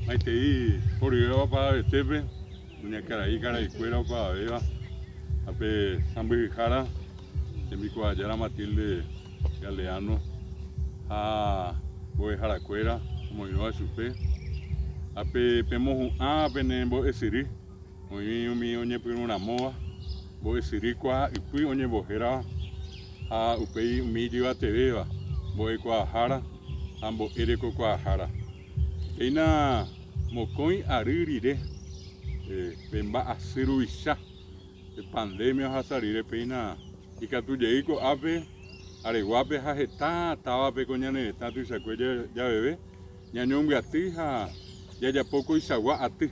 Maitei horyvéva opavavetépe, kuñakarai karaikuéra opavavéva ha pe sãmbyhyhára tembikuaajára Matilde Galeano ha mbo'eharakuéra omoirũva chupe ha pe pemohu'ã pene mbo'esyry. Oĩ umi oñepyrũ ramóva mbo'esyry kuaa ypy oñembohérava ha upéi umi ijyvatevéva mbo'ekuaahára ha mbo'erekokuaahára. Péina mokõi ary rire pe mba'asy ruvicha, pe pandemia ohasa rire péina ikatu jey ko'ápe Areguápe ha heta távape ko ñane retã tuichakue javeve ñañombyaty ha jajapo koichagua aty.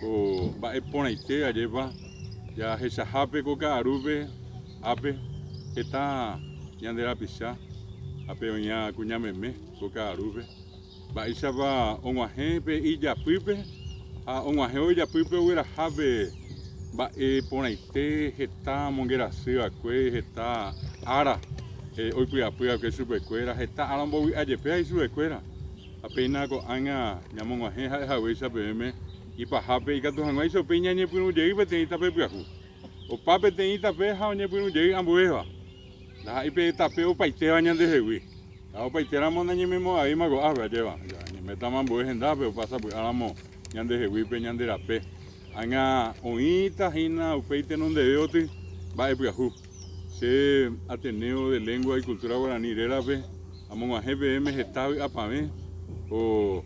Ko mba'e porãite ajépa jahechahápe ko ka'arúpe ápe heta ñande rapicha ápe oĩva kuña meme ko ka'arúpe. Mba'éichapa og̃uahẽ pe ijapýpe ha og̃uahẽvo ijapýpe ogueraha pe mba'e porãite heta omongerasy va'ekue, heta ára oipy'apy va'ekue chupekuéra, heta ára ombovy'a jepe ichupekuéra. Ha péina ko'ág̃a ñamog̃uahẽ ha'e haguéicha peẽme ipahápe ikatu hag̃uáicha upéi ñañepyrũ jey peteĩ tape pyahu. Opa peteĩ tape ha oñepyrũ jey ambuéva. Ndaha'éi pe tape opaitéva ñandehegui. Ha opaitéramo nañememo'ãvéima ko'ápe, ajéva. Ñaimétama ambue hendápe opa sapy'áramo ñandehegui pe ñande rape. Ág̃a oĩta hína upéi tenondeve oty mba'e pyahu. Che Ateneo de Lengua y Cultura Guarani rérape amog̃uahẽ peẽme heta vy'apavẽ ko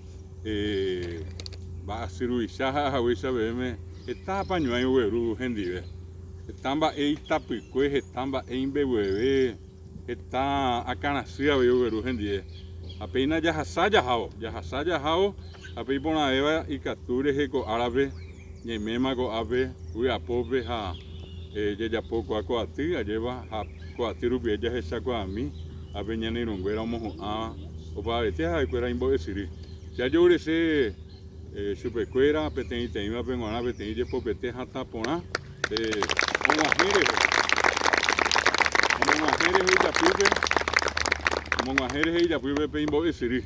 mba'asy ruvicha ha haguéicha peẽme heta apañuãi ogueru hendive. Heta mba'e itapykue, heta mba'e imbegueve. Heta akãrasy avei ogueru hendive. Ha péina jahasa jahávo, jahasa jahávo, ha pe iporãvéva ikatu rehe ko árape, ñaiméma ko'ápe vy'apópe ha jajapo kua ko aty, ajépa, ha ko aty rupive jahechakuaami ha pe ñane irũnguéra omohu'ãva opavavete ha'ekuéra imbo'esyry. Che ajourese Chupekuéra peteĩteĩvape g̃uarã peteĩ jepopete hatã porã pe og̃uahẽ rehe. Omog̃uahẽ rehe ijapýpe, omog̃uahẽ rehe ijapýpe pe imbo'esyry.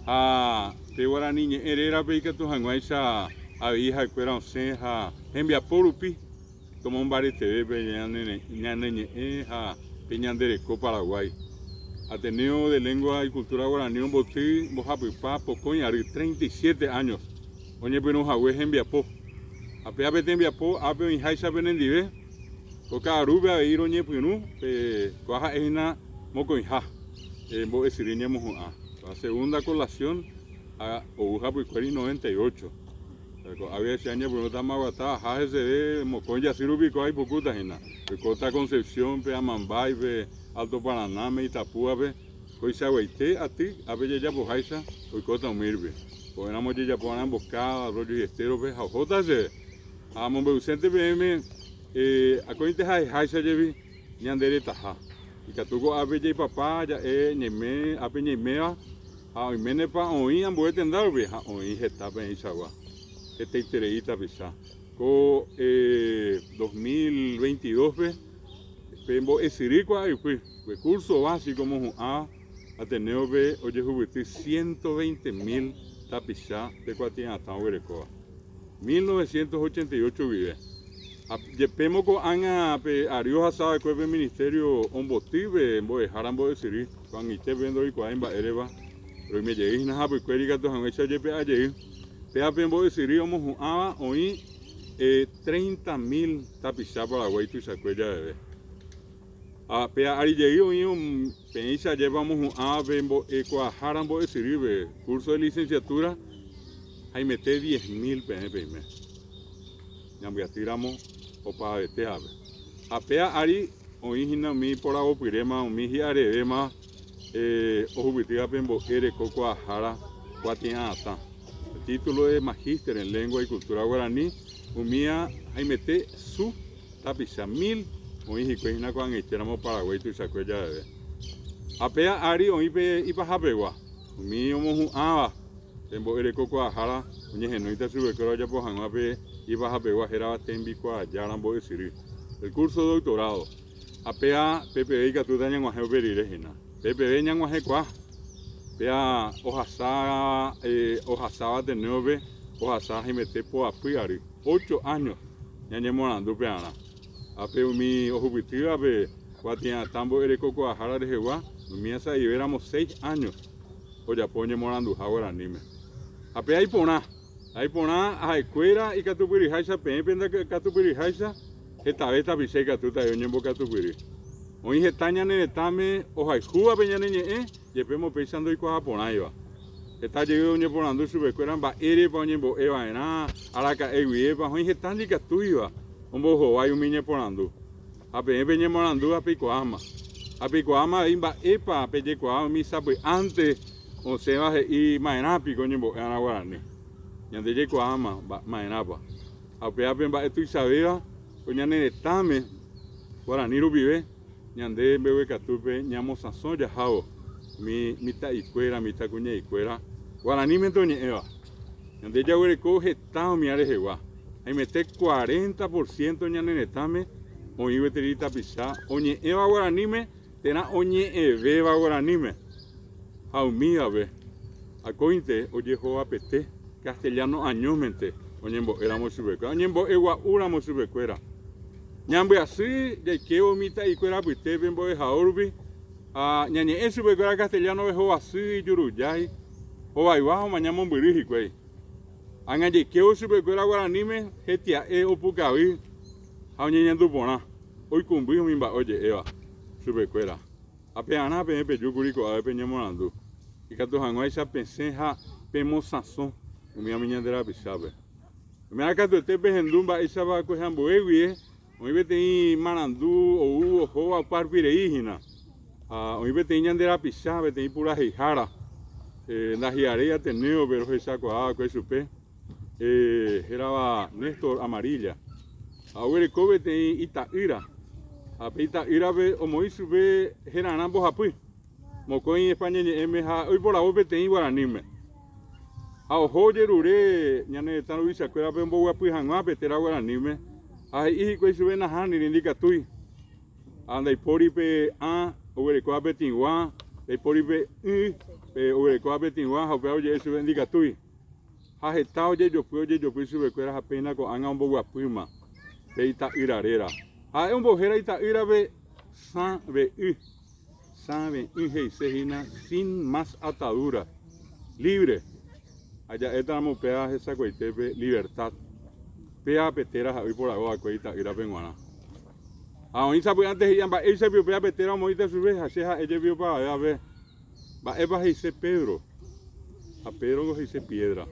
Ha pe guarani ñe'ẽ rérape ikatu hag̃uáicha avei ha'ekuéra osẽ ha hembiapo rupi. Tomombareteve pe ñane ñe'ẽ ha pe ñande reko Paraguái. Ateneo de Lengua y Cultura Guarani omboty mbohapypa pokõi ary, 37 años, oñepyrũ hague hembiapo. Ha péva pe tembiapo ápe oĩháicha penendive, ko ka'arúpe avei roñepyrũ pe kóa ha'e hína mokõiha mbo'esyry ñemohu'ã. La segunda colación ha ou hapykuéri 98. Ko'águi che añepyrũta amaguata aha heseve mokõi jasy rupi kóa ipukúta hína. Oikóta Concepción-pe, Amambáipe, Alto Paranáme, Itapúape, koichaguaite aty ápe jajapoháicha oikóta umi rupi. Ko'ẽramo ojejapo va'erã Emboscada, Arroyo y Estero-pe ha ohóta chéve. Ha amombe'usénte peẽme akóinte ha'eháicha jepi ñande retaha. Ikatu ko'ápe jaipapa ja'e ñaime ápe ñaiméva. Ha oiménepa oĩ ambue tenda rupi? Ha oĩ heta peẽichagua, hetaiterei tapicha. Ko 2022-pe pe mbo'esyry kuaaypy, pe curso básico omohu'ãva Ateneo-pe ojehupyty 120 mil tapicha pe kuatia'atã oguerekóva. 1988 guive. Ha jepémo ko'ág̃a pe ary ohasava'ekue pe Ministerio omboty pe mbo'ehára mbo'esyry, Ko'ag̃aite pe ndoikuaái mba'érepa roime jey hína hapykuéri ikatu hag̃uáicha ojepe'a jey. Péva pe mbo'esyry omohu'ãva oĩ treinta mil tapicha Paraguái tuichakue javeve. Ha péva ári jey oĩ peẽicha ajépa omohu'ãva pe mbo'ekuaahára mbo'esyrýpe, curso de licenciatura, haimete diez mil peẽ peime. Ñambyatýramo opavavetévape. Ha péva ári Oĩ hína umi iporavopyréma, umi hi'arevéma ohupytýva pe mbo'e reko kuaahára kuatia'atã, título de Magíster en Lengua y Cultura Guarani, umía haimete su tapicha mil oĩ hikuái hína ko'ag̃aitéramo Paraguái tuichakue javeve. Ha péva ári oĩ pe ipahapegua, umi omohu'ãva pe mbo'e reko kuaahára oñehenóita chupekuéra ojapo hag̃ua pe ipahapegua hérava tembikuaajára mbo'esyry. El curso doctorado. Ha péva PPV ikatúta ñag̃uahẽ upe rire hína. PPV ñag̃uahẽkuaa. Péa ohasa ohasáva Ateneo-pe ohasa haimete poapy ary, ocho años, ñañemoarandu pearã. Ápe umi ohupytývape kuatia'atã mbo'erekokuaahára rehegua, umi sa'ivéramo seis años ojapo oñemoaranduha guaraníme. Ha péa iporã, ha iporã ha'ekuéra ikatupyryháicha peẽ pendekatupyryháicha, hetave tapicha ikatúta avei oñembokatupyry. Oĩ heta ñane retãme ohayhúva pe ñane ñe'ẽ, jepémo péicha ndoikuaa porãiva. Heta jey oñeporandu chupekuéra mba'érepa oñembo'e va'erã, araka'e guiépa, oĩ heta ndikatúiva ombohovái umi ñeporandu. Ha peẽ peñemoarandu ha peikuaáma. Ha peikuaáma avei mba'épa pejekuaa umi sapy'ánte osẽva he'i ma'erã piko oñembo'e va'erã guarani. Ñande jaikuaáma ma'erãpa. Ha upéva pe mba'e tuichavéva ko ñane retãme guarani rupive ñande mbeguekatúpe ñamosãsõ jahávo umi mitã'ikuéra, mitãkuña'ikuéra guaranímente oñe'ẽva. Ñande jaguereko heta umi rehegua. Haimete cuarenta por ciento ñane retãme oĩ gueteri tapicha oñe'ẽva guaraníme térã oñe'ẽvéva guaraníme. Ha umívape akóinte ojehovapete castellano añómente oñembo'éramo chupekuéra, oñembo'egua'úramo chupekuéra. Ñambyasy jaikévo mitã'ikuéra apytépe mbo'ehao rupi ha ñañe'ẽ chupekuéra castellano-pe hovasy, ijurujái, hovaygua ha omaña mombyry hikuái. Ág̃a jaikévo chupekuéra guaraníme hetia'e opukavy ha oñeñandu porã, oikũmby umi mba'e oje'éva chupekuéra. Ha pe'arã peẽ pejúkuri ko'ápe peñemoarandu, ikatu hag̃uáicha pesẽ ha pemosãso umi umi ñande rapichápe. Ume'ã katuete pehendu mba'éichapa kuehe ambue guie oĩ peteĩ marandu ou ohóva opárupi rei hína. Ha oĩ peteĩ ñande rapicha, peteĩ puraheihára, ndahi'aréi Ateneo-pe rohechakuaa va'ekue chupe, hérava Néstor Amarilla. Ha oguereko peteĩ ita'ýra, ha pe ita'ýrape omoĩ chupe herarã mbohapy, mokõi España ñe'ẽme ha oiporavo peteĩ guaraníme. Ha oho ojerure ñane retã ruvichakuérape omboguapy hag̃ua pe téra guaraníme, ha he'i hikuái chupe nahániri ndikatúi. Ha ndaipóri pe ã oguerekóva pe tĩgua, ndaipóri pe y pe oguerekóva pe tĩgua ha upéva oje'e chupe ndikatúi. Ha heta ojejopy ojejopy chupekuéra ha péina ko'ág̃a omboguapýma pe ita'ýra réra. Ha'e ombohéra ita'ýrape Sãve'ỹ. Sãve'ỹ he'ise hína sin más atadura, libre. Ha ja'étaramo upéva hesakuaitépe libertad. Péva pe téra ha'e oiporavo va'ekue ita'ýrape g̃uarã. Ha oĩ sapy'ánte he'íva mba'éichapi upéva pe téra omoĩta chupe ha che ha'e jepi opavavévape mba'épa he'ise Pedro. Ha Pedro ngo he'ise piedra.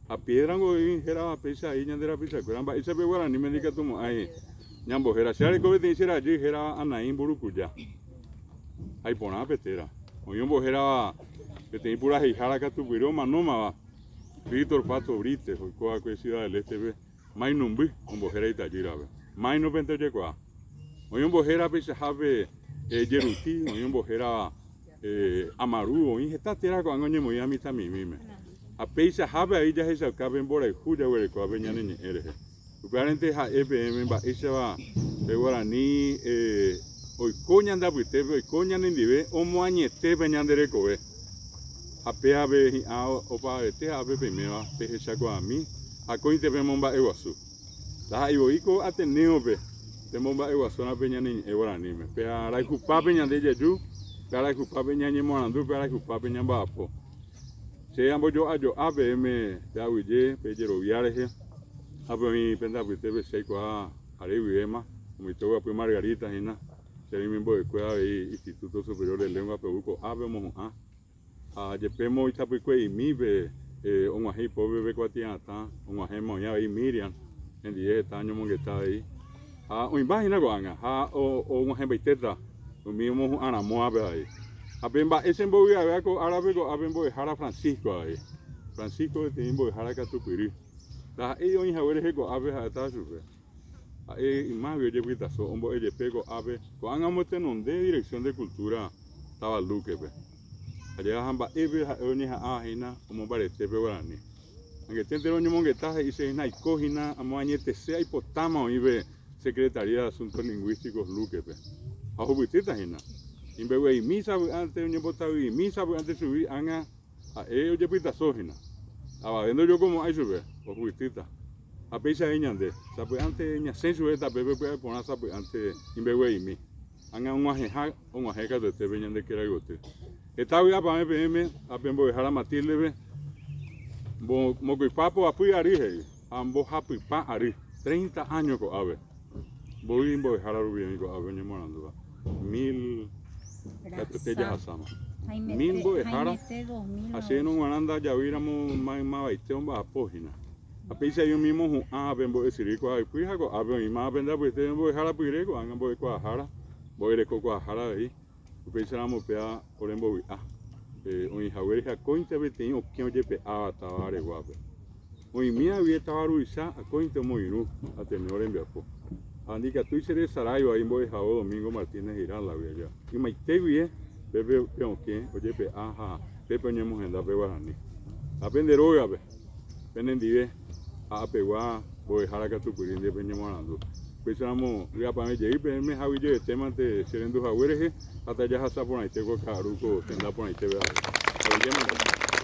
Ha piedra ngo oĩ hérava péicha ai ñande rapichakuéra mba'éicha pe guaraníme ndikatumo'ãi ñambohéra. Che areko peteĩ che rajy hérava Anaí Mburukuja. Ha iporã pe téra. Oĩ ombohérava peteĩ puraheihára katupyry omanómava Víctor Pato Brítez oiko va'ekue Ciudad del Este-pe Mainumby ombohéra itajýrape. Máinopente ojekuaa. Oĩ ombohéra peichahápe Jeruti, oĩ ombohéra Amaru, oĩ heta téra ko'ág̃a oñemoĩva mitãmimíme. Ha peichahápe avei jahechauka pe mborayhu jaguerekóva pe ñane ñe'ẽ rehe. Upévarente ha'e peẽme mba'éichapa pe guarani oiko ñande apytépe, oiko ñanendive, omoañete pe ñande rekove. Ha pévape hi'ã opavavete ápe peiméva pehechakuaami akóinte pemomba'eguasu. Ndaha'éi voi ko Ateneo-pe pemomba'eguasúrã pe ñane ñe'ẽ guaraníme. Pe arayhupápe ñande jaju, pe arayhupápe ñañemoarandu, pe arayhupápe ñamba'apo. Che ambojo'ajo'a peẽme pe aguyje pe jerovia rehe, ha pe oĩ pende apytépe che aikuaa are guivéma, umi toguapy Margarita hína, che remimbo'ekuéra avei Instituto Superior de Lengua-pe ou ko'ápe omohu'ã, ha jepémo itapykue'imi pe og̃uahẽ ipópe pe kuatia'atã, og̃uahẽma oĩ avei Miriam, hendive heta oñomongeta avei, ha oĩmba hína ko'ág̃a, ha og̃uahẽmbaitéta umi omohu'ã ramóvape avei. Ha pe mba'e che mbovy'avéva ko árape ko'ápe mbo'ehára Francisco avei. Francisco peteĩ mbo'ehára katupyry. Ndaha'éi oĩ hague rehe ko'ápe ha'étava chupe. Ha'e ymágui ojepytaso ombo'e jepe ko'ápe, ko'ág̃a omotenonde Dirección de Cultura táva Luque-pe. Ajépa ha mba'épe ha'e oñeha'ãva hína omombarete pe guarani. Angeténte roñomongeta he'ise hína aiko hína amoañetese aipotáma oĩ pe Secretaría de Asuntos Lingüísticos Luque-pe. Ha ohupytýta hína. Imbegue'imi sapy'ánte oñembotavy'imi sapy'ánte chugui ág̃a ha'e ojepytaso hína. Avave ndojokomo'ãi chupe, ohupytýta. Ha péicha avei ñande, sapy'ánte ñasẽ chupe tapépe pya'e porã sapy'ánte imbegue'imi. Ág̃a og̃uahẽha og̃uahẽ katuete pe ñande kerayvoty. Heta vy'apavẽ peẽme ha pe mbo'ehára Matilde-pe, mokõipa poapy ary he'i ha mbohapypa ary, treinta áño ko'ápe. Mboy mbo'ehára rupi oĩ ko'ápe oñemoarandúva? Mil katuete jahasáma. Mil mbo'ehára ha chéverõ g̃uarã ndajavýiramo maymavaite omba'apo hína. Ha péicha avei umi mohu'ã pe mbo'esyry kuaaypy ha ko'ápe oĩma pende apytépe mbo'ehára pyre, ko'ág̃a mbo'ekuaahára, mbo'erekokuaahára avei. Upéicharamo péva ore mbovy'a, oĩ hague rehe akóinte peteĩ okẽ ojepe'áva táva Areguápe. Oĩmíva guive táva ruvicha akóinte omoirũ Ateneo rembiapo. Ha ndikatúi che resarái vai mbo'ehao Domingo Martínez Irala-gui aja. Ymaite guive pépe pe okẽ ojepe'a ha pépe oñemohenda pe guarani. Ha pende rógape, penendive ha apegua mbo'ehára katupyry ndive peñemoarandu. Upéicharamo vy'apavẽ jey peẽme ha guyjevetémante che rendu hague rehe ha tajahasa porãite ko ka'aru ko tenda porãitépe avei. Aguyjémante.